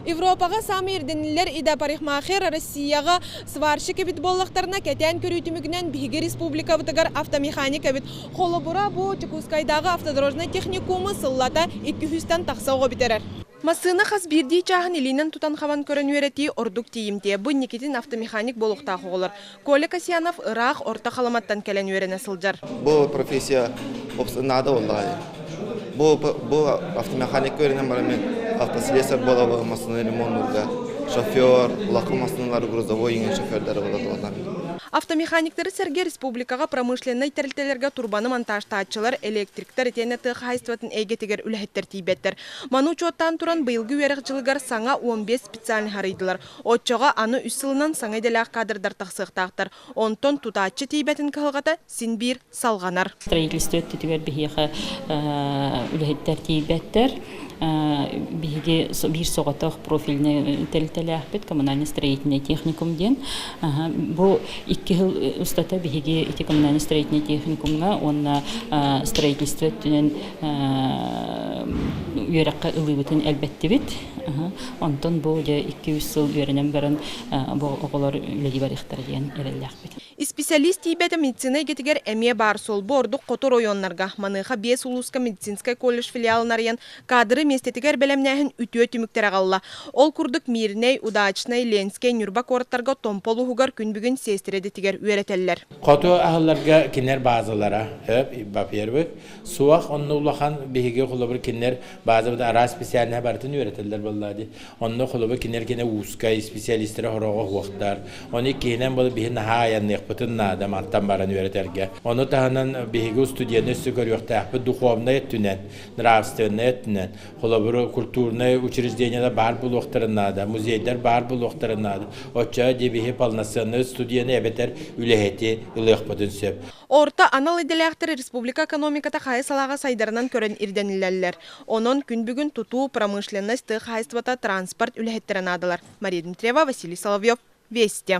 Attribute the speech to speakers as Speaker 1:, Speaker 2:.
Speaker 1: Европаҕа саамай ирдэниллэр идэ парикмахер, Россияҕа сварщик эбит буоллахтарына, кэтээн көрүү түмүгүнэн биһиги республикабытыгар автомеханик эбит. Холобура, бу Дьокуускайдааҕы автодорожнай техникуму сыллата 200-тэн тахса оҕо бүтэрэр. Массыына хас биирдии чааһын илиинэн тутан-хабан көрөн үөрэтии ордук тиийимтиэ. Бу инникитин автомеханик буолуохтаах оҕолор. Коля Касьянов ыраах Орто Халыматтан кэлэн үөрэнэ сылдьар.
Speaker 2: Бу профессия наада буоллаҕа. Бу, бу автомеханикка үөрэнэн баран мен автослесарь буолабын, массыына ремоннуурга, шофер, улахан массыыналар грузовой иҥин шофердары буолаллар.
Speaker 1: Автомеханиктары сэргэ республикаҕа промышленнай тэрилтэлэргэ турбаны монтажтааччылар, электриктэр итиэннэ тыа хаһаайыстыбатын эйгэтигэр үлэһиттэр тиийбэттэр. Маны учуоттаан туран быйылгы үөрэх дьылыгар саҥа 15 специальность арыйдылар. Оччоҕо аны үс сылынан саҥа идэлээх кадрдар тахсыахтаахтар. Онтон тутааччы тиийбэтин кыһалҕата син биир салҕанар.
Speaker 3: Строительство өттүтүгэр биһиэхэ үлэһиттэр тиийбэттэр. Биһиги биир соҕотох профильнай тэрилтэлээхпит коммунальный-строительный техникум диэн. Бу 2 сыл устата биһиги ити коммунальный-строительный техникумҥа уонна строительство өттүнэн үөрэххэ ылыыбытын элбэттибит. Онтон бу дьэ 2-3 сыл үөрэнэн баран бу оҕолор үлэлии барыахтара диэн эрэллээхпит.
Speaker 1: Исписэлиис тиийбэтэ медицина эйгэтигэр эмиэ баар суол. Бу ордук хоту оройуоннарга. Маныаха биэс улууска медицинскэй колледж филиалын арыйан, кадры миэстэтигэр бэлэмнээһин үтүө түмүктэри аҕалла. Ол курдук Мирнэй, Удачнай, Ленскэй, Ньурба куораттарга Томпо улууһугар күн бүгүн сиэстэрэ идэтигэр үөрэтэллэр.
Speaker 4: Хоту аһылларга кинилэр баазалара, во-первых, суох онно улахан биһиги холобур кинилэр баазабыт араас специальнай барытын үөрэтэллэр буоллаа дии. Онно холобур кинилэр кинэ узкай специалистара хороҕо уохтар. Ону иккиһинэн буолу биһи наһаа айанныахпытын наада мантан баран үөрэтэргэ. Ону таһынан биһиги студияны өссө көрүөхтээхпит духовнай өттүнэн, нравственнай өттүнэн. Холобур культурнай учреждениелар баар буолуохтарын наада, музейдар баар буолуохтарын наада. Оччо дии биһи полноценный студияны эбэтэр үлэһити ылыахпытын сөп.
Speaker 1: Орто анал идэлээхтэр республика экономиката хайа салааҕа сайдарынан көрөн ирдэниллэллэр. Онон күн бүгүн тутуу, промышленность, тыа хаһаайыстыбата, транспорт үлэһиттэрэ наадалар. Мария Дмитриева, Василий Соловьев, Вести.